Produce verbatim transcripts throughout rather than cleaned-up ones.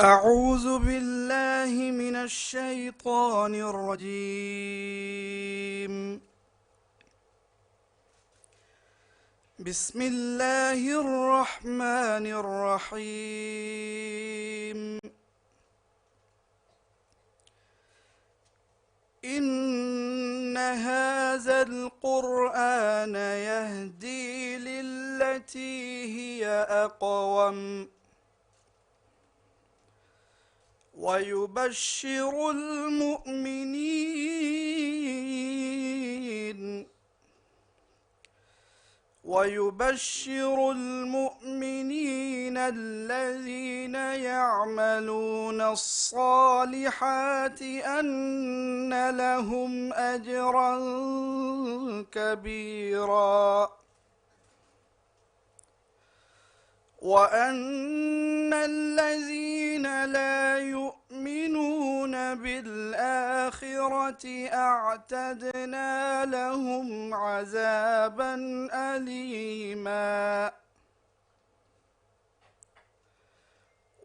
أعوذ بالله من الشيطان الرجيم. بسم الله الرحمن الرحيم. إن هذا القرآن يهدي للتي هي أقوم ويبشر المؤمنين ويبشر المؤمنين الذين يعملون الصالحات أن لهم أجرا كبيرا. وأن الذين لا يؤمنون بالآخرة أعتدنا لهم عذابا أليما.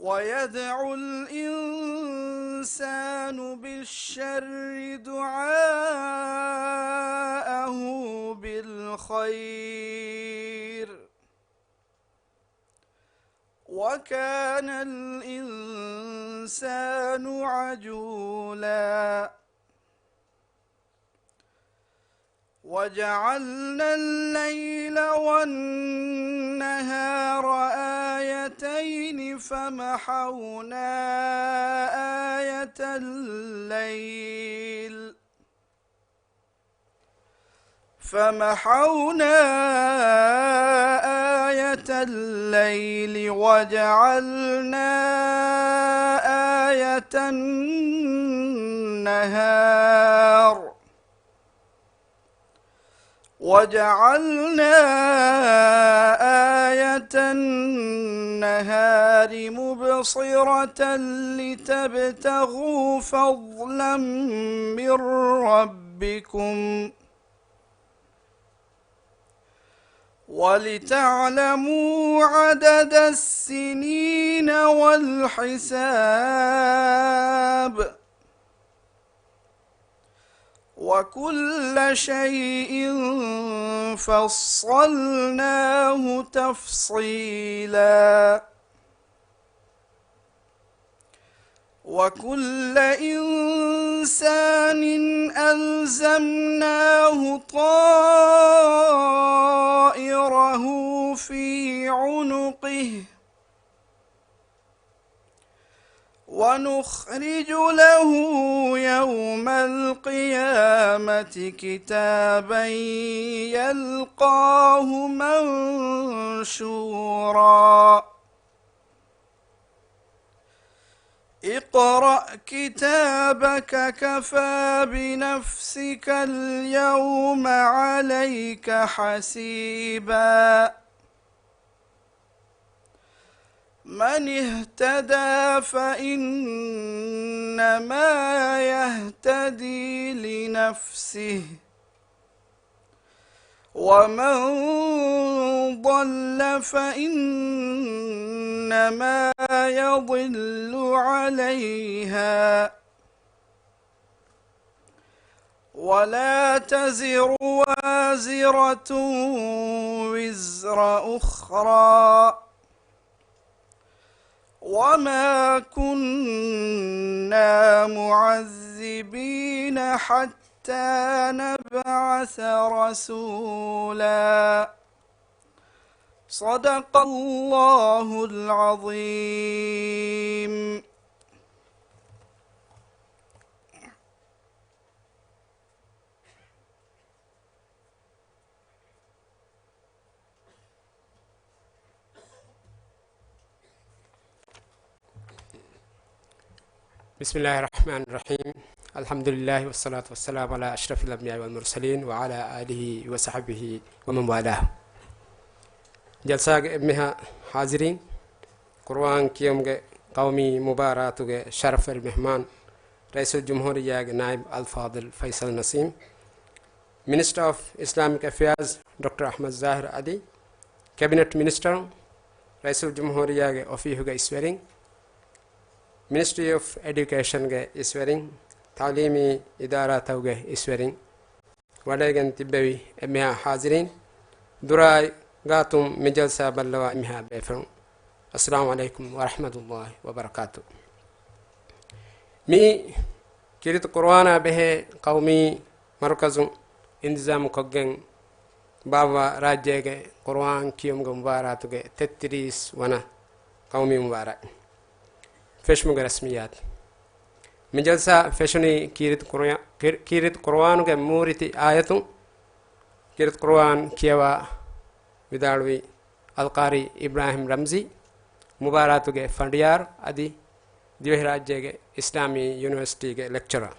ويدعو الإنسان بالشر دعاءه بالخير وكان الإنسان عجولا. وجعلنا الليل والنهار آيتين فمحونا آية الليل فمحونا آية الليل وجعلنا آية النهار وجعلنا آية النهار مبصرة لتبتغوا فضلا من ربكم ولتعلموا عدد السنين والحساب وكل شيء فصلناه تفصيلا. وكل إنسان ألزمناه طائره في عنقه ونخرج له يوم القيامة كتابا يلقاه منشورا. اقرأ كتابك كفى بنفسك اليوم عليك حسيبا. من اهتدى فإنما يهتدي لنفسه ومن ضل فإنما يضل عليها ولا تزر وازرة وزر أخرى وما كنا معذبين حتى نبعث رسولا. صدق الله العظيم. بسم الله الرحمن الرحيم. الحمد لله والصلاة والسلام على أشرف الأنبياء والمرسلين وعلى آله وصحبه ومن والاه. ޖަލްސާގެ އެންމެހާ ޙާޟިރީން، ޤުރުއާން ކިޔުމުގެ ޤައުމީ މުބާރާތުގެ ޝަރަފުވެރި މެހްމާން، ރައީސުލްޖުމްހޫރިއްޔާގެ ނާއިބު އަލްފާޟިލް ފައިސަލް ނަސީމް، މިނިސްޓަރ އޮފް އިސްލާމިކް އެފެއާޒް ޑޮކްޓަރ އަޙްމަދު ޒާހިރު އަލީ، ކެބިނެޓް މިނިސްޓަރުން، ރައީސުލްޖުމްހޫރިއްޔާގެ އޮފީހުގެ އިސްވެރިން، މިނިސްޓްރީ އޮފް އެޑިއުކޭޝަންގެ އިސްވެރިން، ތައުލީމީ އިދާރާތަކުގެ އިސްވެރިން، ވަޑައިގެން ތިއްބެވި އެންމެހާ ހާޒިރީން، ދުރާއި ގާތުން މި ޖަލްސާ ބައްލަވާ އެންމެހާ ބޭފުޅުން، އައްސަލާމު ޢަލައިކުމް ވަރަޙްމަތުﷲި ވަބަރަކާތު. މިއީ ކީރިތި ޤުރުއާނާ ބެހޭ ޤައުމީ މަރުކަޒު އިންތިޒާމު ކޮށްގެން ބާއްވާ ރާއްޖޭގެ ޤުރުއާން ކިޔުމުގެ މުބާރާތުގެ ތެއްތިރީސް ވަނަ ޤައުމީ މުބާރާތް ފެށުމުގެ ރަސްމިއްޔާތު. މި ޖަލްސާ ފެށުނީ ކީރިތި ޤުރުއާ-، ކީރި-، ކީރިތި ޤުރުއާނުގެ މޫރިތި އާޔަތުން ކީރިތި ޤުރުއާން ކިޔަވާ ވިދާޅުވި އަލްޤާރީ އިބްރާހިމް ރަމްޒީ، މުބާރާތުގެ ފަނޑިޔާރު އަދި ދިވެހިރާއްޖޭގެ އިސްލާމީ ޔުނިވަރސިޓީގެ ލެކްޗަރަރ.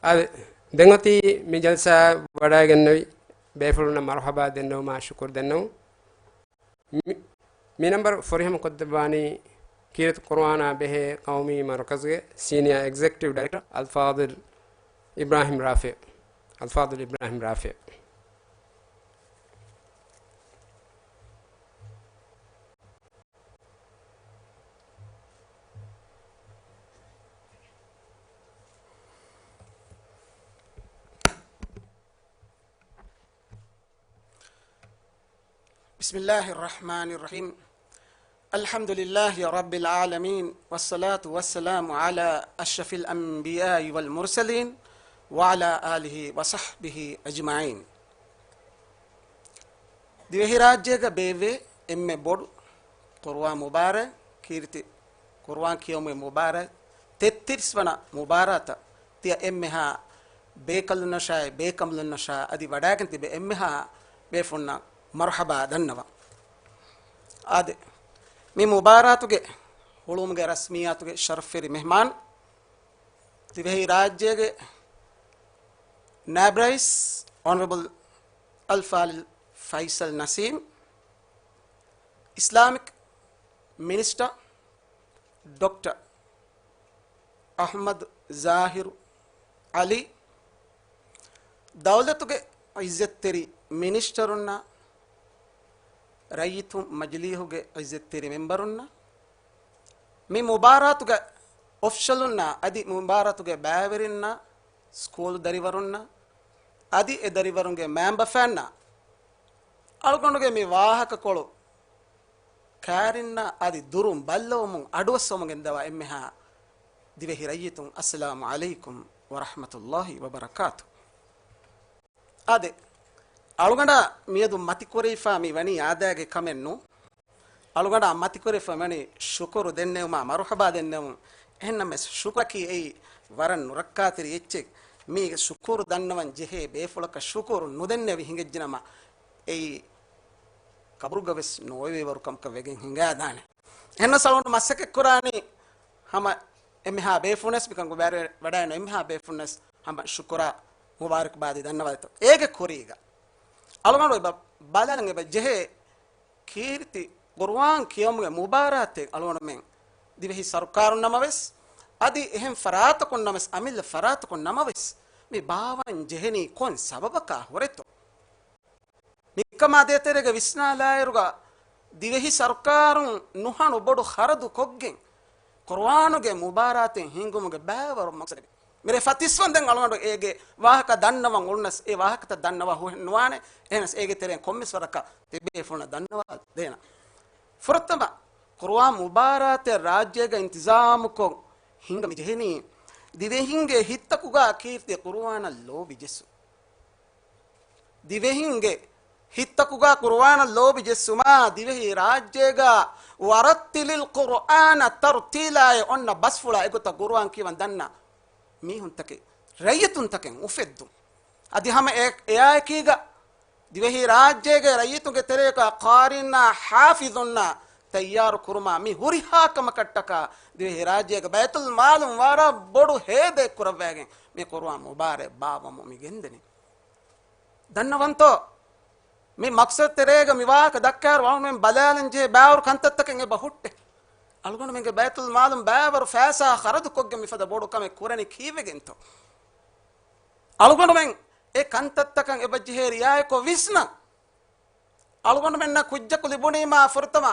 އާދެ، ދެން އޮތީ މި ޖަލްސާ ވަޑައިގެންނެވި ބޭފުޅުންނަށް މަރުޙަބާ ދެންނެވުމާ ޝުކުރު ދެންނެވުން. މި، މި ނަންބަރު ފުރިހަމަ ކޮށްދެއްވާނީ ކީރިތި ޤުރުއާނާ ބެހޭ ޤައުމީ މަރުކަޒުގެ ސީނިއާ އެގްޒެކެޓިވް ޑައިރެކްޓަރ އަލްފާޟިލް އިބްރާހިމް ރާފިޢު. އަލްފާޟިލް އިބްރާހިމް ރާފިޢު. بسم الله الرحمن الرحيم. الحمد لله رب العالمين، والصلاة والسلام على أشرف الأنبياء والمرسلين، وعلى آله وصحبه أجمعين. ދިވެހިރާއްޖޭގަ ބޭއްވޭ އެންމެ ބޮޑު ޤުރުއާން މުބާރާތް، ކީރިތި ޤުރުއާން ކިޔެވުމުގެ މުބާރާތް، ތެއްތިރީސް ވަނަ މުބާރާތަށް ތިޔަ އެންމެހާ ބޭކަލުންނަށާއި ބޭކަނބަލުންނަށާ އަދި ވަޑައިގެން ތިބޭ އެންމެހާ ބޭފުންނަށް މަރުޙަބާ ދަންނަވަން. އާދެ، މި މުބާރާތުގެ ހުޅުވުމުގެ ރަސްމިއްޔާތުގެ ޝަރަފްވެރި މެހްމާން، ދިވެހިރާއްޖޭގެ ނާއިބު ރައީސް އޮނަރަބަލް އަލްފާޟިލް ފައިސަލް ނަސީމް، އިސްލާމިކް މިނިސްޓަރ ޑޮކްޓަރ އަޙްމަދު ޒާހިރު ޢަލީ، ދައުލަތުގެ ޢިއްޒަތްތެރި މިނިސްޓަރުންނާ، ރައްޔިތުން މަޖިލީހުގެ ޢިއްޒަތްތެރި މެމްބަރުންނާ، މި މުބާރާތުގެ އޮފިޝަލުންނާ އަދި މުބާރާތުގެ ބައިވެރިންނާ، ސްކޫލު ދަރިވަރުންނާ އަދި އެ ދަރިވަރުންގެ މައިންބަފައިންނާ، އަޅުގަނޑުގެ މި ވާހަކަކޮޅު ކައިރިންނަށް އަދި ދުރުން ބައްލަވަމުން އަޑުއައްސަވަމުން ގެންދަވާ އެންމެހާ ދިވެހި ރައްޔިތުން، އައްސަލާމު ޢަލައިކުމް ވަރަޙްމަތުﷲި ވަބަރަކާތު. އާދެ، އަޅުގަނޑާ މިއަދު މަތިކުރެވިފާ މި ވަނީ އާދައިގެ ކަމެއް ނޫން. އަޅުގަނޑާ މަތިކުރެވިފަ ވަނީ ޝުކުރު ދެންނެވުމާ މަރުޙަބާ ދެންނެވުން. އެހެންނަމަވެސް ޝުކުރަކީ އެއީ ވަރަށް ނުރައްކާތެރި އެއްޗެއް. މީގެ ޝުކުރު ދަންނަވަން ޖެހޭ ބޭފުޅަކަށް ޝުކުރު ނުދެންނެވި ހިނގައްޖެނަމަ، އެއީ ޤަބުރުގަވެސް ނުއޮވޭވަރު ކަމަކަށް ވެގެން ހިނގާދާނެ. އެހެންނަމަވެސް އަޅުގަނޑު މަސައްކަތްކުރާނީ ހަމަ އެންމެހާ ބޭފުންވެސް މިކަން ވަޑައި-، ވަޑައިނު އެންމެހާ ބޭފުންވެސް ހަމަ ޝުކުރާ މުބާރަކްބާދީ ދަންނަވާދޭތޯ. އޭގެ ކުރީގަ އަޅުގަނޑު އެބަ ބަލަން އެބަ ޖެހޭ ކީރިތި ޤުރުއާން ކިޔަވުމުގެ މުބާރާތެއް އަޅުގަނޑުމެން ދިވެހި ސަރުކާރުން ނަމަވެސް، އަދި އެހެން ފަރާތަކުން ނަމަވެސް، އަމިއްލަ ފަރާތަކުން ނަމަވެސް، މި ބާވަން ޖެހެނީ ކޮން ސަބަބަކާ ހުރެތޯ؟ މިކަމާ ދޭތެރޭގަ ވިސްނާލާއިރުގަ، ދިވެހި ސަރުކާރުން ނުހަނު ބޮޑު ޚަރަދު ކޮށްގެން، ޤުރުއާނުގެ މުބާރާތެއް ހިންގުމުގެ ބައިވަރު މަޤްޞަދެއް. މިރޭ ފަތިސް ވަން ދެން އަޅުގަނޑު އޭގެ ވާހަކަ ދަންނަވަން އުޅުނަސް، އެ ވާހަކަތައް ދަންނަވާ ހުހެއް ނުވާނެ. އެހެނަސް އޭގެ ތެރެއިން ކޮންމެސް ވަރަކަށް ތިބޭފުޅުންނަށް ދަންނަވާ ދޭނަ. ފުރަތަމަ، ޤުރުއާން މުބާރާތެއް ރާއްޖޭގަ އިންތިޒާމުކޮށް ހިންގަމި ޖެހެނީ، ދިވެހިންގެ ހިތްތަކުގަ ކީރިތި ޤުރުއާނަށް ލޯބި ޖެއްސުން. ދިވެހިންގެ ހިތްތަކުގަ ޤުރުއާނަށް ލޯބި ޖެއްސުމާ، ދިވެހި ރާއްޖޭގަ ވަރައްތިލިލް ޤުރުއާނަ ތަރްތީލާއޭ އޮންނަ ބަސްފުޅާ އެގޮތަށް ޤުރުއާން ކިޔަވަން ދަންނަ މީހުންތަކެއް، ރައްޔިތުންތަކެއް އުފެއްދުން. އަދި ހަމަ އެ-، އެއާއެކީގަ ދިވެހި ރާއްޖޭގެ ރައްޔިތުންގެ ތެރޭގަ ޤާރީންނާ ޙާފިޡުންނާ ތައްޔާރު ކުރުމާ މި ހުރިހާ ކަމަކަށްޓަކާ ދިވެހި ރާއްޖޭގެ ބައިތުލް މާލުން ވަރަށް ބޮޑު ހޭދައެއް ކުރައްވައިގެން މި ޤުރުއާން މުބާރާތް ބާއްވަމުން މި ގެންދަނީ. ދަންނަވަންތޯ؟ މި މަޤްޞަދު ތެރޭގަ މި ވާހަކަ ދައްކާއިރު އަޅުގަނޑުމެން ބަލާލަން ޖެހޭ ބައިވަރު ކަންތައްތަކެއް އެބަ ހުއްޓޭ. އަޅުގަނޑުމެންގެ ބައިތުލް މާލުން ބައިވަރު ފައިސާ ޚަރަދު ކޮށްގެން މިފަދަ ބޮޑު ކަމެއް ކުރަނީ ކީއްވެގެންތޯ؟ އަޅުގަނޑުމެން އެ ކަންތައްތަކަށް އެބަ ޖެހޭ ރިއާޔަތްކޮށް ވިސްނަން. އަޅުގަނޑުމެންނަށް ކުއްޖަކު ލިބުނީމާ ފުރަތަމަ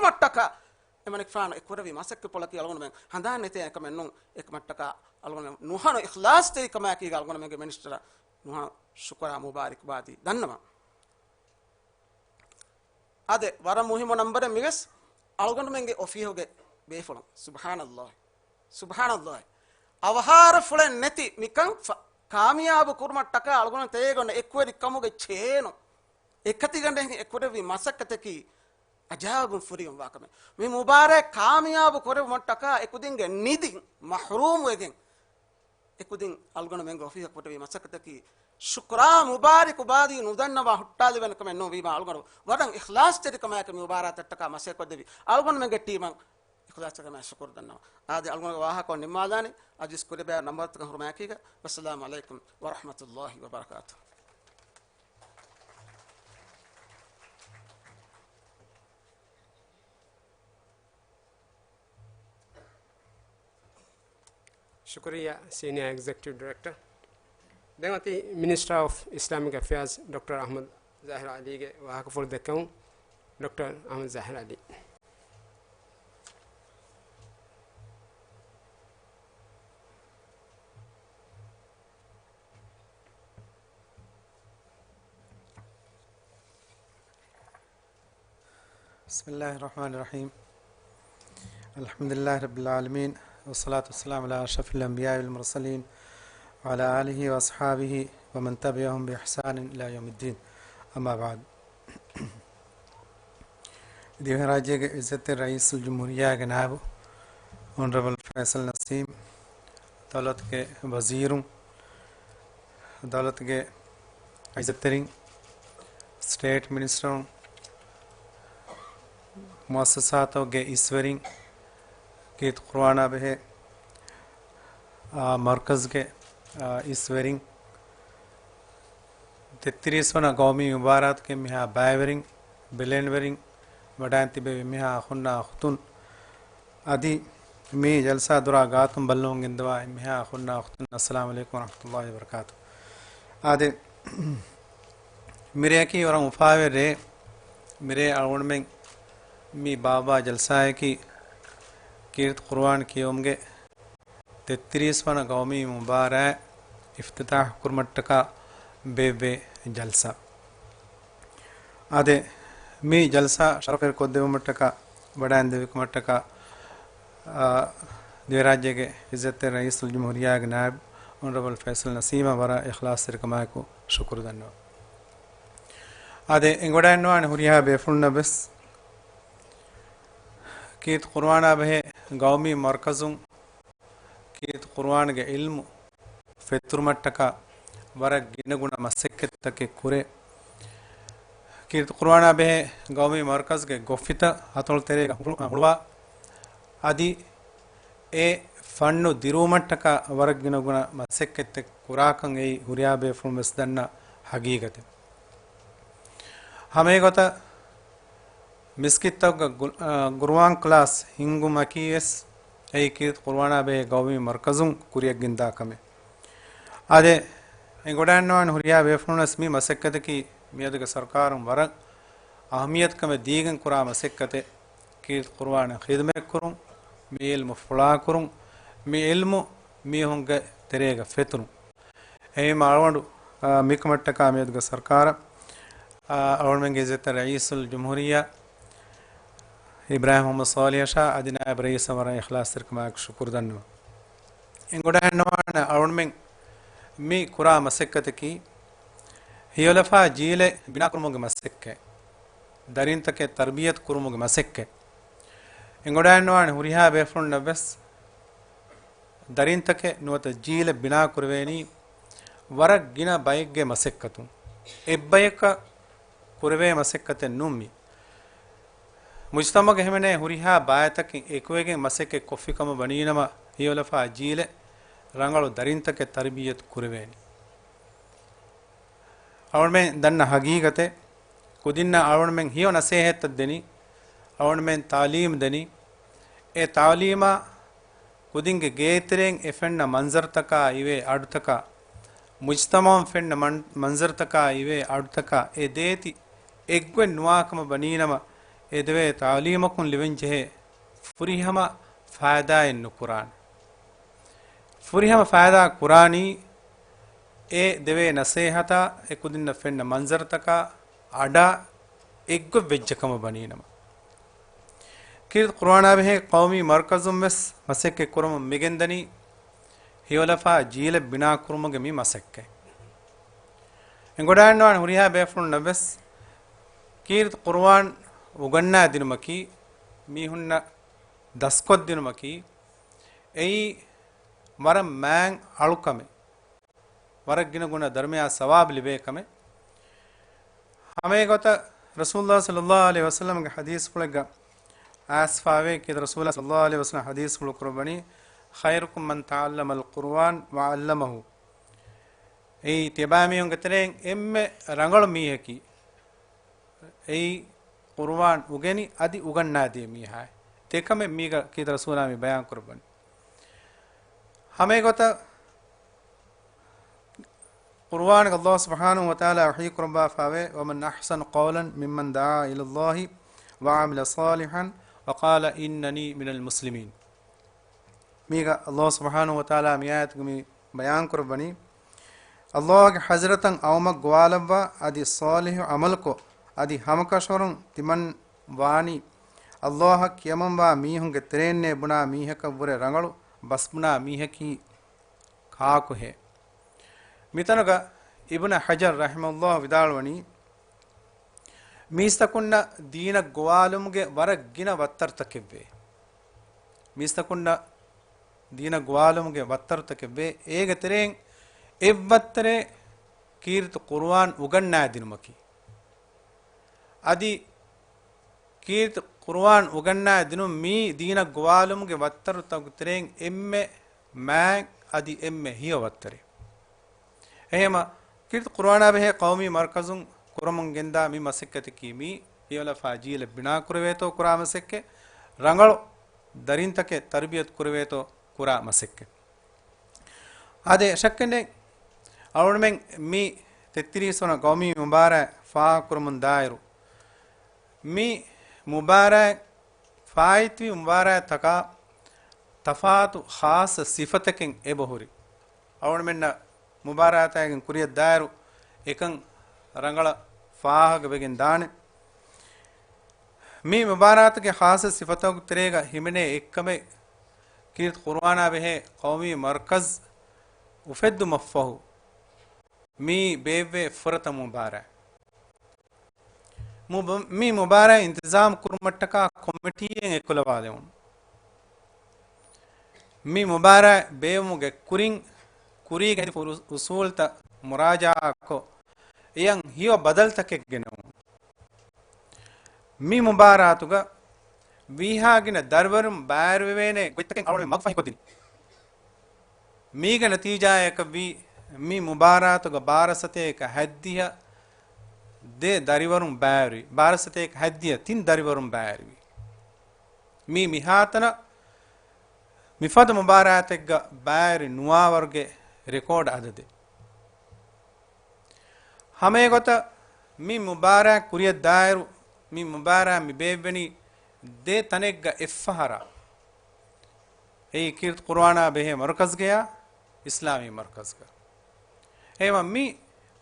ކުރުމަށްޓަކާ އެމަނިކުފާނު އެ ކުރެއްވި މަސައްކަތްޕުޅަކީ އަޅުގަނޑުމެން ހަނދާން ނެތޭ އެކަމެއް ނޫން. އެކަމަށްޓަކާ އަޅުގަނޑުމެން ނުހަނު އިޚްލާޞްތެރިކަމާއެކީގަ އަޅުގަނޑުމެންގެ މިނިސްޓަރަށް ނުހަނު ޝުކުރާ މުބާރިކުބާދީ ދަންނަވަން. އާދެ، ވަރަށް މުހިއްމު ނަންބަރެއް މިވެސް އަޅުގަނޑުމެންގެ އޮފީހުގެ ބޭފުޅުން. ސުބްޙާނައްލާހި. ސުބްޙާނައްލާހި. އަވަހާރަފުޅެއް ނެތި މިކަން ފަ-، ކާމިޔާބު ކުރުމަށްޓަކާ އަޅުގަނޑު ތެޔޭގޮނޑަށް އެކުވެރިކަމުގެ ޗޭނު އެކަތިގަނޑެއް އެކުރެއްވި މަސައްކަތަކީ އަޖާއިބުން ފުރިހަމަވާ ކަމެއް. މި މުބާރާތް ކާމިޔާބު ކުރެއްވުމަށްޓަކާ އެކުދިންގެ ނިދިން މަޙްރޫމްވެގެން އެކުދިން އަޅުގަނޑުމެންގެ އޮފީހަށް ކުރެއްވި މަސައްކަތަކީ ޝުކުރާ މުބާރިކުބާދީ ނުދަންނަވާ ހުއްޓާލެވޭނެ ކަމެއް ނޫން. ވީމާ އަޅުގަނޑު ވަރަށް އިޚްލާޞްތެރިކަމާއެކު މި މުބާރާތަށްޓަކާ މަސައްކަތް ކޮށްދެއްވި އަޅުގަނޑުމެންގެ ޓީމަށް އިޚްލާޞްތެރިކަމާއެކު ޝުކުރު ދަންނަވަން. އާދެ، އަޅުގަނޑުގެ ވާހަކަ ނިންމާލާނީ. އަދިވެސް ކުރިބަޔާ ނަންބަރުތަކަށް ހުރުމާއެކީގަ. ވައްސަލާމު ޢަލައިކުމް ވަރަޙްމަތުﷲި ވަބަރަކާތުހު. ޝުކުރިއްޔާ ސީނިއާ އެގްޒެކެޓިވް ޑިރެކްޓަރ. ދެން އޮތީ މިނިސްޓަރ އޮފް އިސްލާމިކް އެފެއާޒް ޑޮކްޓަރ އަޙްމަދު ޒާހިރު ޢަލީގެ ވާހަކަފުޅު ދެއްކެވުން. ޑޮކްޓަރ އަޙްމަދު ޒާހިރު ޢަލީ. بسم الله الرحمن الرحيم. الحمد لله رب العالمين، والصلاة والسلام على أشرف الأنبياء والمرسلين، وعلى آله وأصحابه ومن تبعهم بإحسان إلى يوم الدين. أما بعد. ދިވެހިރާއްޖޭގެ އިއްޒަތްތެރި ރައީސުލްޖުމްހޫރިއްޔާގެ ނާއިބު އޮނަރަބަލް ފައިސަލް ނަސީމް، ދައުލަތުގެ ވަޒީރުން، ދައުލަތުގެ އިއްޒަތްތެރިން، ސްޓޭޓް މިނިސްޓަރުން، މުއައްސަސާތަކުގެ އިސްވެރިން، ކީރިތި ޤުރުއާނާ ބެހޭ، އާ، މަރްކަޒްގެ، އާ، އިސްވެރިން، ތެއްތިރީސް ވަނަ ގައުމީ މުބާރާތުގެ އެންމެހާ ބައިވެރިން، ބެލެނިވެރިން، ވަޑައިން ތިބޭ އެންމެހާ އަޚުންނާ އުޚްތުން، އަދި މި ޖަލްސާ ދުރާ ގާތުން ބައްލަވަން ގެންދަވާ އެންމެހާ އަޚުންނާ އުޚްތުން، އައްސަލާމު ޢަލައިކުމް ވަރަޙްމަތުﷲި ވަބަރަކާތު. އާދެ، މިރެއަކީ ވަރަށް އުފާވެރި ރޭ. މިރޭ އަޅުގަނޑުމެން މި ބާއްވާ ޖަލްސާއަކީ ކީރިތި ޤުރުއާން ކިޔެވުމުގެ ތެއްތިރީސް ވަނަ ގައުމީ މުބާރާތް އިފްތިތާޙް ކުރުމަށްޓަކާ ބޭއްވޭ ޖަލްސާ. އާދެ، މި ޖަލްސާ ޝަރަފުވެރި ކޮށްދެއްވުމަށްޓަކާ، ވަޑައިން ދެއްވިކަމަށްޓަކާ، އާ، ދިވެހިރާއްޖޭގެ އިއްޒަތްތެރި ރައީސުލްޖުމްހޫރިއްޔާގެ ނާއިބު އޮނަރަބަލް ފައިސަލް ނަސީމަށް ވަރަށް އިޚްލާޞްތެރިކަމާއެކު ޝުކުރު ދަންނަވަން. އާދެ، އެނގިވަޑައިގަންނަވާނެ ހުރިހާ ބޭފުޅުންނަށް ވެސް ކީރިތި ޤުރުއާނާ ބެހޭ ގައުމީ މަރްކަޒުން ކީރިތި ޤުރުއާންގެ ޢިލްމު ފެތުރުމަށްޓަކާ ވަރަށް ގިނަގުނަ މަސައްކަތްތަކެއް ކުރޭ. ކީރިތި ޤުރުއާނާ ބެހޭ ގައުމީ މަރްކަޒްގެ ގޮށްފިތައް ހަތޮޅު ތެރޭގަ ހުޅު-، ހުޅުވާ، އަދި އެ ފަންނު ދިރުވުމަށްޓަކާ ވަރަށް ގިނަގުނަ މަސައްކަތްތައް ކުރާކަން އެއީ ހުރިހާ ބޭފުޅުން ވެސް ދަންނަ ހަގީގަތެއް. ހަމައެގޮތަށް، މިސްކިތްތަކުގަ ގު-، އާ، ޤުރުއާން ކްލާސް ހިންގުމަކީ ވެސް އެއީ ކީރިތި ޤުރުއާނާ ބެހޭ ގައުމީ މަރްކަޒުން ކުރިއަށް ގެންދާ ކަމެއް. އާދެ، އެނގިވަޑައިގަންނަވާނެ ހުރިހާ ބޭފުޅުން ވެސް މި މަސައްކަތަކީ މިއަދުގެ ސަރުކާރުން ވަރަށް އަހައްމިއްޔަތުކަމެއް ދީގެން ކުރާ މަސައްކަތެއް. ކީރިތި ޤުރުއާނަށް ޚިދުމަތްކުރުން، މި ޢިލްމު ފުޅާކުރުން، މި ޢިލްމު މީހުންގެ ތެރޭގަ ފެތުރުން. އެހެންވީމަ އަޅުގަނޑު، އާ، މިކަމަށްޓަކާ މިއަދުގެ ސަރުކާރަށް، އާ، އަޅުގަނޑުމެންގެ އިއްޒަތްތެރި ރައީސުލްޖުމްހޫރިއްޔާ އިބްރާހިމް މުޙައްމަދު ޞާލިޙަށާ އަދި ނާއިބު ރައީސަށް ވަރަށް އިޚްލާޞްތެރިކަމާއެކު ޝުކުރު ދަންނަވަން. އެނގިވަޑައިގަންނަވާނެ އަޅުގަނޑުމެން މި ކުރާ މަސައްކަތަކީ ހެޔޮލަފާ ޖީލެއް ބިނާކުރުމުގެ މަސައްކަތް، ދަރިންތަކެއް ތަރްބިޔަތު ކުރުމުގެ މަސައްކަތް. އެނގިވަޑައިގަންނަވާނެ ހުރިހާ ބޭފުޅުންނަށް ވެސް ދަރިންތަކެއް ނުވަތަ ޖީލެއް ބިނާކުރެވޭނީ ވަރަށް ގިނަ ބައެއްގެ މަސައްކަތުން. އެއްބަޔަކަށް ކުރެވޭ މަސައްކަތެއް ނޫން މީ. މުޖްތަމަޢުގަ ހިމެނޭ ހުރިހާ ބައިތަކެއް އެކުވެގެން މަސައްކަތް ކޮށްފި ކަމަށް ވަނީނަމަ، ހެޔޮލަފާ ޖީލެއް ރަނގަޅު ދަރިންތަކެއް ތަރްބިޔަތު ކުރެވޭނެ. އަޅުގަނޑުމެން ދަންނަ ހަގީގަތެއް، ކުދިންނަށް އަޅުގަނޑުމެން ހެޔޮ ނަސޭހަތްތައް ދެނީ، އަޅުގަނޑުމެން ތާލީމް ދެނީ. އެ ތާލީމާ ކުދިންގެ ގޭތެރެއިން އެ ފެންނަ މަންޒަރުތަކާ އިވޭ އަޑުތަކާ، މުޖްތަމަޢުން ފެންނަ މަން-، މަންޒަރުތަކާ އިވޭ އަޑުތަކާ އެ ދޭތި އެއްގޮތް ނުވާކަމަށް ވަނީނަމަ، އެ ދެވޭ ތާލީމަކުން ލިބެންޖެހޭ ފުރިހަމަ ފައިދާއެއް ނުކުރާނެ. ފުރިހަމަ ފައިދާ ކުރާނީ، އެ ދެވޭ ނަސޭހަތާ، އެ ކުދިންނަށް ފެންނަ މަންޒަރުތަކާ އަޑާ އެއްގޮތް ވެއްޖެ ކަމަށް ވަނީނަމަ. ކީރިތި ޤުރުއާނާ ބެހޭ ޤައުމީ މަރްކަޒުން ވެސް މަސައްކަތް ކުރަމުން މިގެންދަނީ، ހެޔޮލަފާ ޖީލެއް ބިނާ ކުރުމުގެ މި މަސައްކަތް. އެނގިވަޑައިގަންނަވާނެ ހުރިހާ ބޭފުޅުންނަށް ވެސް ކީރިތި ޤުރުއާން އުގަންނާ ދިނުމަކީ، މީހުންނަށް ދަސްކޮށްދިނުމަކީ، އެއީ ވަރަށް މާތް އަޅުކަމެއް. ވަރަށް ގިނަ ގުނަ ދަރުމަޔާ ސަވާބު ލިބޭ ކަމެއް. ހަމައެގޮތަށް ރަސޫލުﷲ ޞައްލަﷲު ޢަލައިހި ވަސައްލަމްގެ ޙަދީޘްފުޅެއްގަ އައިސްފާވޭ، ކީރިތި ރަސޫލުﷲ ޞައްލަﷲު ޢަލައިހި ވަސައްލަމް ޙަދީޘްފުޅު ކުރައްވަނީ، "خيركم من تعلم القرآن وعلمه." އެއީ ތިޔަބައިމީހުންގެ ތެރެއިން އެންމެ ރަނގަޅު މީހަކީ، އެއީ ޤުރުއާން އުގެނި އަދި އުގަންނާދޭ މީހާއެއް. އެކަމެއް މީގަ ކީރިތި ރަސޫލާ މި ބަޔާން ކުރައްވަނީ. ހަމައެގޮތަށް ޤުރުއާންގަ ﷲ ސުބްޙާނަހޫ ވަތަޢާލާ ވަޙީ ކުރައްވާފާވޭ، "ومن أحسن قولا ممن دعا إلى الله وعمل صالحا وقال إنني من المسلمين." މީގަ ﷲ ސުބްޙާނަހޫ ވަތަޢާލާ މި އާޔަތުގަ މި ބަޔާން ކުރައްވަނީ، ﷲގެ ޙަޟްރަތަށް އައުމަށް ގޮވާލައްވާ އަދި ޞާލިޙު ޢަމަލުކޮށް، އަދި ހަމަކަށަވަރުން ތިމަން ވާނީ، ﷲ އަށް ކިޔަމަންވާ މީހުންގެ ތެރެއިންނޭ ބުނާ މީހަކަށްވުރެ ރަނގަޅު ބަސްބުނާ މީހަކީ ކާކުހޭ؟ މިތަނުގަ އިބްނު ޙަޖަރު ރަޙިމަހުﷲ ވިދާޅުވަނީ، މީސްތަކުންނަށް ދީނަށް ގޮވާލުމުގެ ވަރަށް ގިނަ ވައްތަރުތަކެއްވޭ. މީސްތަކުންނަށް ދީނަށް ގޮވާލުމުގެ ވައްތަރުތަކެއްވޭ. އޭގެ ތެރެއިން އެއްވައްތަރެއް ކީރިތި ޤުރުއާން އުގަންނާދިނުމަކީ. އަދި ކީރިތި ޤުރުއާން އުގަންނާ ދިނުން މީ ދީނަށް ގޮވާލުމުގެ ވައްތަރުތަކުގެ ތެރެއިން އެންމެ މާތް އަދި އެންމެ ހެޔޮ ވައްތަރެއް. އެހެންވީމަ، ކީރިތި ޤުރުއާނާ ބެހޭ ޤައުމީ މަރުކަޒުން ކުރަމުން ގެންދާ މި މަސައްކަތަކީ މީ ހިޔޮލަފާ ޖީލެއް ބިނާ ކުރެވޭތޯ ކުރާ މަސައްކަތް، ރަނގަޅު ދަރިންތަކެއް ތަރުބިޔަތު ކުރެވޭތޯ ކުރާ މަސައްކަތް. އާދެ، ޝައްކެއް ނެތް، އަޅުގަނޑުމެން މި ތެއްތިރީސް ވަނަ ޤައުމީ މުބާރާތް ފާހަގަކުރަމުން ދާއިރު، މި މުބާރާތް ފާއިތުވި މުބާރާތްތަކާ ތަފާތު ޚާއްޞަ ސިފަތަކެއް އެބަހުރި. އަޅުގަނޑުމެންނަށް މުބާރާތާގެން ކުރިއަށް ދާއިރު އެކަން ރަނގަޅަށް ފާހަގަވެގެން ދާނެ. މި މުބާރާތުގެ ޚާއްޞަ ސިފަތަކުގެ ތެރޭގަ ހިމެނޭ އެއްކަމެއް، ކީރިތި ޤުރުއާނާ ބެހޭ ޤައުމީ މަރުކަޒް އުފެއްދުމަށްފަހު މި ބޭއްވޭ ފުރަތަމަ މުބާރާތް. މުބ-، މި މުބާރާތް އިންތިޒާމް ކުރުމަށްޓަކާ ކޮމިޓީއެއް އެއްކުލަވާލެވުނު. މި މުބާރާތް ބޭއްވުމުގެ ކުރިން، ކުރީގެ ހެދިފަ އުސޫލުތައް މުރާޖަޢާކޮށް، އެއަށް ހެޔޮ ބަދަލުތަކެއް ގެނައުނު. މި މުބާރާތުގަ ވީހާ ގިނަ ދަރިވަރުން ބައިވެރިވެވޭނެ ގޮތްތަކެއް އަޅުގަނޑު މަގުފަހިކޮށްދިނީ. މީގެ ނަތީޖާއަކަށްވީ، މި މުބާރާތުގަ ބާރަ ސަތޭކަ ހަތްދިހަ ދެ ދަރިވަރުން ބައިވެރިވި، ބާރަ ސަތޭކަ ހަތްދިހަ ތިން ދަރިވަރުން ބައިވެރިވި. މީ މިހާތަނަށް މިފަދަ މުބާރާތެއްގަ ބައިވެރި ނުވާވަރުގެ ރެކޯޑް އަދަދެއް. ހަމައެގޮތަށް މި މުބާރާތް ކުރިއަށް ދާއިރު، މި މުބާރާތް މި ބޭއްވެނީ ދެ ތަނެއްގަ އެއްފަހަރާ. އެއީ ކީރިތި ޤުރުއާނާ ބެހޭ މަރުކަޒްގަޔާ އިސްލާމީ މަރުކަޒްގަ. އެހެންވީމަ މި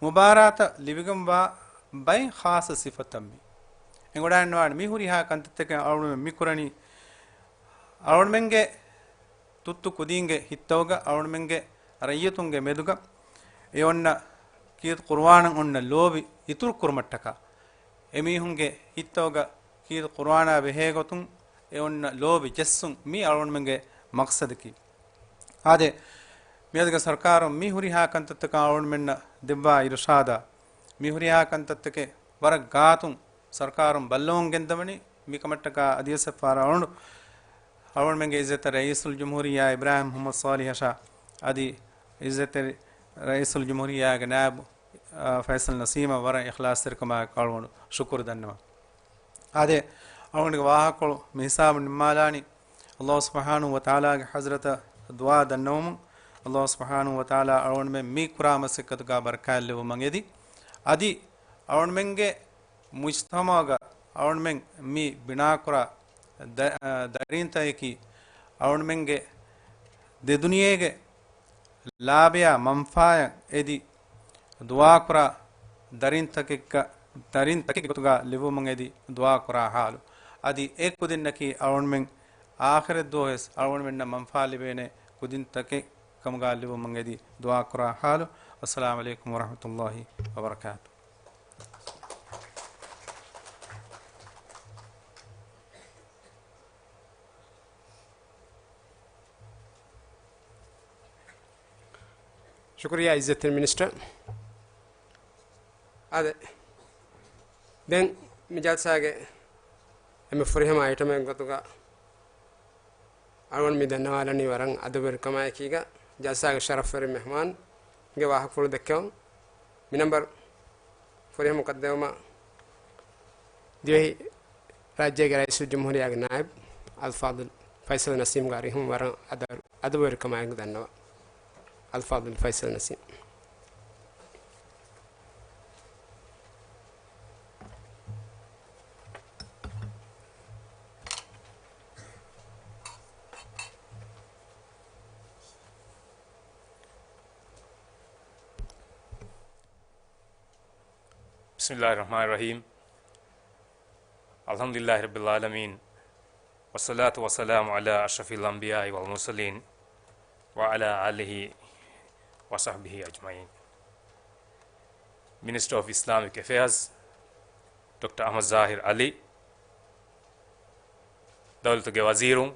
މުބާރާތަށް ލިބިގެންވާ ބައެއް ޚާއްޞަ ސިފަތައް މީ. އެނގިވަޑައިގަންނަވާނެ މި ހުރިހާ ކަންތައްތަކެއް އަޅުގަނޑުމެން މި ކުރަނީ އަޅުގަނޑުމެންގެ ތުއްތު ކުދީންގެ ހިތްތަކުގަ، އަޅުގަނޑުމެންގެ ރައްޔިތުންގެ މެދުގަ އެ އޮންނަ ކީރިތި ޤުރުއާނަށް އޮންނަ ލޯބި އިތުރު ކުރުމަށްޓަކާ، އެމީހުންގެ ހިތްތަކުގަ ކީރިތި ޤުރުއާނާ ބެހޭގޮތުން އެ އޮންނަ ލޯބި ޖެއްސުން މީ އަޅުގަނޑުމެންގެ މަޤްޞަދަކީ. އާދެ، މިއަދުގެ ސަރުކާރުން މި ހުރިހާ ކަންތައްތަކަށް އަޅުގަނޑުމެންނަށް ދެއްވާ އިރުޝާދާ، މި ހުރިހާ ކަންތައްތަކެއް ވަރަށް ގާތުން ސަރުކާރުން ބައްލަވަން ގެންދަވަނީ. މިކަމަށްޓަކާ އަދިވެސް އެއްފަހަރަށް އަޅުގަނޑު، އަޅުގަނޑުމެންގެ އިއްޒަތްތެރި ރައީސުލްޖުމްހޫރިއްޔާ އިބްރާހިމް މުޙައްމަދު ޞާލިޙަށާ އަދި އިއްޒަތްތެރި ރައީސުލްޖުމްހޫރިއްޔާގެ ނާއިބު، އާ، ފައިސަލް ނަސީމަށް ވަރަށް އިޚްލާޞްތެރިކަމާއެކު އަޅުގަނޑު ޝުކުރު ދަންނަވަން. އާދެ، އަޅުގަނޑުގެ ވާހަކަކޮޅު މި ހިސާބުން ނިންމާލާނީ. ﷲ ސުބްޙާނަހޫ ވަތަޢާލާގެ ޙަޟްރަތަށް ދުޢާ ދަންނަވަމުން، ﷲ ސުބްޙާނަހޫ ވަތަޢާލާ އަޅުގަނޑުމެން މި ކުރާ މަސައްކަތުގަ ބަރަކާތް ލެއްވުމަށް އެދި، އަދި އަޅުގަނޑުމެންގެ މުޖްތަމަޢުގަ އަޅުގަނޑުމެން މި ބިނާކުރާ ދަ-، ދަރިންތަކަކީ އަޅުގަނޑުމެންގެ ދެދުނިޔޭގެ ލާބަޔާ މަންފާޔަށް އެދި، ދުޢާކުރާ ދަރިންތަކެއްގަ، ދަރިންތަކެއްގެ ގޮތުގަ ލިބުމުން އެދި ދުޢާކުރާ ޙާލު. އަދި އެ ކުދިންނަކީ އަޅުގަނޑުމެން އާޚިރަތްދުވަހުވެސް އަޅުގަނޑުމެންނަށް މަންފާ ލިބޭނެ ކުދިންތަކެއް ކަމުގަ ލިބުމުން އެދި ދުޢާކުރާ ޙާލު. އައްސަލާމު ޢަލައިކުމް ވަރަޙްމަތުﷲި ވަބަރަކާތުހު. ޝުކުރިއްޔާ އިއްޒަތްތެރި މިނިސްޓަރ. އާދެ، ދެން މި ޖަލްސާގެ އެންމެ ފުރިހަމަ އައިޓަމެއް ގޮތުގަ އަޅުގަނޑު މި ދަންނަވާލަނީ ވަރަށް އަދަބުވެރިކަމާއެކީގަ ޖަލްސާގެ ޝަރަފްވެރި މެހްމާންގެ ވާހަކަފުޅު ދެއްކެވުން. މި ނަމްބަރު ފުރިހަމަ ކޮށްދެވުމަށް ދިވެހި ރާއްޖޭގެ ރައީސުލްޖުމްހޫރިއްޔާގެ ނާއިބު އަލްފާޟިލް ފައިސަލް ނަސީމްގެ އަރިހުން ވަރަށް އަދަ-، އަދަބުވެރިކަމާއެކު ދަންނަވަން. އަލްފާޟިލް ފައިސަލް ނަސީމް. بسم الله الرحمن الرحيم. الحمد لله رب العالمين، والصلاة والسلام على أشرف الأنبياء والمرسلين، وعلى آله وصحبه أجمعين. Minister of Islamic Affairs ޑޮކްޓަރ އަޙްމަދު ޒާހިރު ޢަލީ، ދައުލަތުގެ ވަޒީރުން،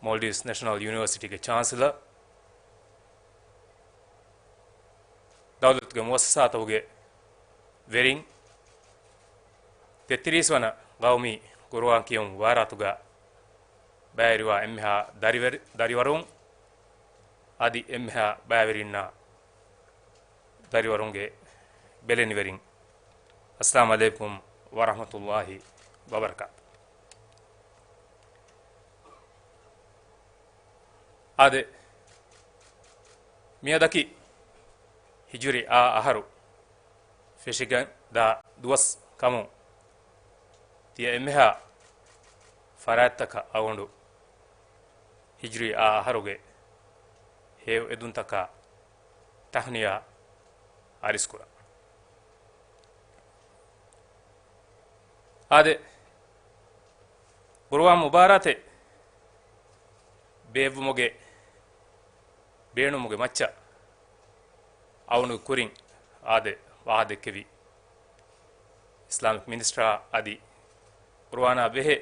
މޯލްޑިވްސް ނެޝަނަލް ޔުނިވަރސިޓީގެ ޗާންސެލަރ، ދައުލަތުގެ މުއައްސަސާތަކުގެ ވެރިން، ތެއްތިރީސް ވަނަ ގައުމީ ޤުރުއާން ކިޔެވުމުގެ މުބާރާތުގަ ބައިވެރިވާ އެންމެހާ ދަރިވެރި-، ދަރިވަރުން އަދި އެންމެހާ ބައިވެރިންނާ ދަރިވަރުންގެ ބެލެނިވެރިން، އައްސަލާމު ޢަލައިކުމް ވަރަޙްމަތުﷲި ވަބަރަކާތު. އާދެ، މިއަދަކީ ހިޖުރީ އާ އަހަރު ފެށިގެން ދާ ދުވަސް ކަމުން، ތިޔަ އެންމެހާ ފަރާތްތަކަށް އަޅުގަނޑު ހިޖުރީ އާ އަހަރުގެ ހެޔޮ އެދުންތަކާ ތަހްނިޔާ އަރިސްކުރަން. އާދެ، ޤުރުއާން މުބާރާތެއް ބޭއްވުމުގެ ބޭނުމުގެ މައްޗަށް އަޅުގަނޑު ކުރިން އާދެ ވާހަކަ ދެއްކެވި އިސްލާމިކް މިނިސްޓަރ އަދި ޤުރުއާނާ ބެހޭ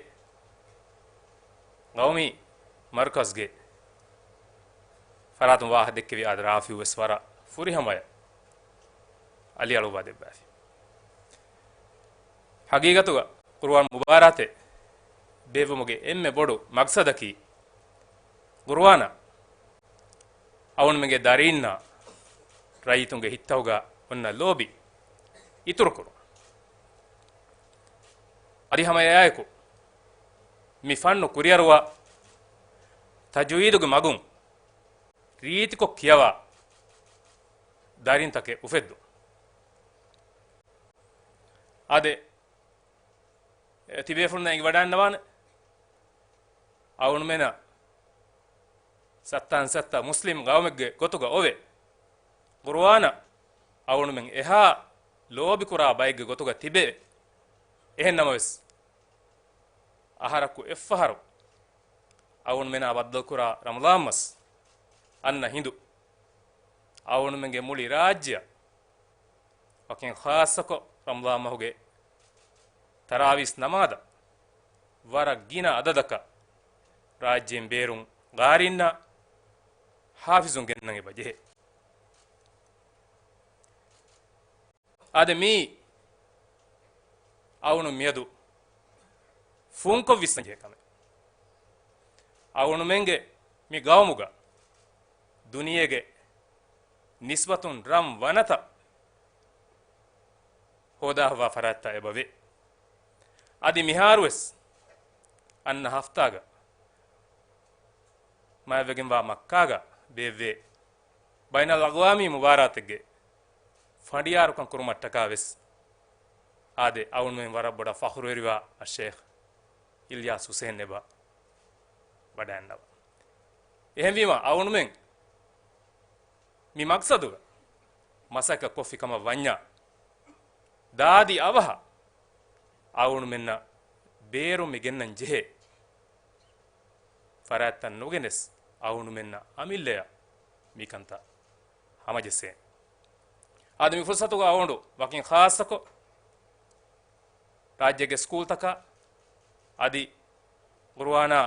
ގައުމީ މަރުކަޒްގެ ފަރާތުން ވާހަކަ ދެއްކެވި އާދެ ރާފިޢު ވެސް ވަރަށް ފުރިހަމަޔަށް އަލިއަޅުއްވާ ދެއްވާފި. ހަގީގަތުގަ ޤުރުއާން މުބާރާތެއް ބޭއްވުމުގެ އެންމެ ބޮޑު މަޤްޞަދަކީ، ޤުރުއާނަށް އަޅުގަނޑުމެންގެ ދަރީންނާ ރައްޔިތުންގެ ހިތްތަކުގަ އޮންނަ ލޯބި އިތުރުކުރުން. އަދި ހަމަ އެއާއެކު، މި ފަންނު ކުރިއަރުވާ، ތަޖުވީދުގެ މަގުން ރީތިކޮށް ކިޔަވާ ދަރިންތަކެއް އުފެއްދުން. އާދެ، ތިބޭފުޅުންނަށް އެނގިވަޑައިގަންނަވާނެ، އަޅުގަނޑުމެނަށް ސައްތަ އަންސައްތަ މުސްލިމް ގައުމެއްގެ ގޮތުގަ އޮވެ، ޤުރުއާނަށް އަޅުގަނޑުމެން އެހާ ލޯބިކުރާ ބައެއްގެ ގޮތުގަ ތިބެ، އެހެން ނަމަވެސް، އަހަރަކު އެއްފަހަރު އަޅުގަނޑުމެނާ ބައްދަލުކުރާ ރަމަޟާން މަސް އަންނަ ހިނދު، އަޅުގަނޑުމެންގެ މުޅި ރާއްޖެއަށް، ވަކިން ޚާއްޞަކޮށް ރަމަޟާން މަހުގެ ތަރާވީސް ނަމާދަށް ވަރަށް ގިނަ އަދަދަކަށް ރާއްޖޭން ބޭރުން ގާރީންނާ ޙާފިޒުން ގެންނަން އެބަ ޖެހޭ. އާދެ، މީ އަޅުގަނޑު މިއަދު ފުންކޮށް ވިސްނަން ޖެހޭ ކަމެއް. އަޅުގަނޑުމެންގެ މި ގައުމުގަ ދުނިޔޭގެ ނިސްބަތުން ރަން ވަނަތައް ހޯދާފަވާ ފަރާތްތައް އެބަވޭ. އަދި މިހާރުވެސް އަންނަ ހަފްތާގަ މާތްވެގެންވާ މައްކާގަ ބޭއްވޭ ބައިނަލްއަގްވާމީ މުބާރާތެއްގެ ފަނޑިޔާރުކަން ކުރުމަށްޓަކާ ވެސް އާދެ، އަޅުގަނޑުމެން ވަރަށް ބޮޑަށް ފަޚުރުވެރިވާ އައްޝޭޚް އިލްޔާސް ޙުސެއިން އެބަ ވަޑައިގަންނަވާ. އެހެންވީމަ، އަޅުގަނޑުމެން މި މަޤްޞަދުގަ މަސައްކަތް ކޮށްފި ކަމަށް ވަންޏާ، ދާދި އަވަހަށް އަޅުގަނޑުމެންނަށް ބޭރު މި ގެންނަން ޖެހޭ ފަރާތްތައް ނުގެނެސް، އަޅުގަނޑުމެންނަށް އަމިއްލަޔަށް މިކަންތައް ހަމަޖެއްސޭ. އަދި މި ފުރުޞަތުގަ އަޅުގަނޑު ވަކިން ޚާއްޞަކޮށް، ރާއްޖޭގެ ސްކޫލްތަކާ އަދި ޤުރުއާނާ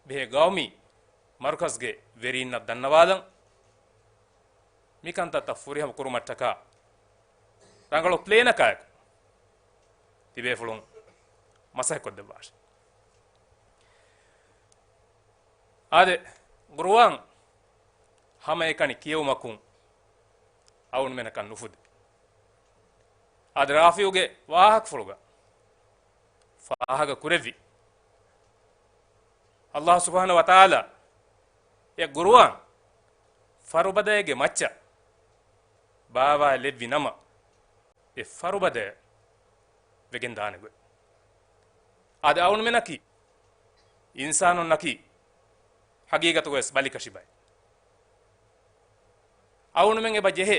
ބެހޭ ގައުމީ މަރުކަޒްގެ ވެރީންނަށް ދަންނަވާލަން، މިކަންތައްތައް ފުރިހަމަ ކުރުމަށްޓަކާ ރަނގަޅު ޕްލޭނަކާއެކު ތިބޭފުޅުން މަސައްކަތްކޮށްދެއްވާށެ. އާދެ، ޤުރުއާން ހަމައެކަނި ކިޔެވުމަކުން އަޅުގަނޑުމެނަކަށް ނުފުދޭ. އާދެ، ރާފިޢުގެ ވާހަކަފުޅުގަ ފާހަގަ ކުރެއްވި، ﷲ ސުބްޙާނަހޫ ވަތަޢާލާ އެ ޤުރުއާން ފަރުބަދައެއްގެ މައްޗަށް ބާވާލެއްވި ނަމަ، އެ ފަރުބަދައަށް ވެގެންދާނެ ގޮތް. އާދެ، އަޅުގަނޑުމެންނަކީ، އިންސާނުންނަކީ ހަގީގަތުގަވެސް ބަލިކަށި ބައެއް. އަޅުގަނޑުމެން އެބަ ޖެހޭ،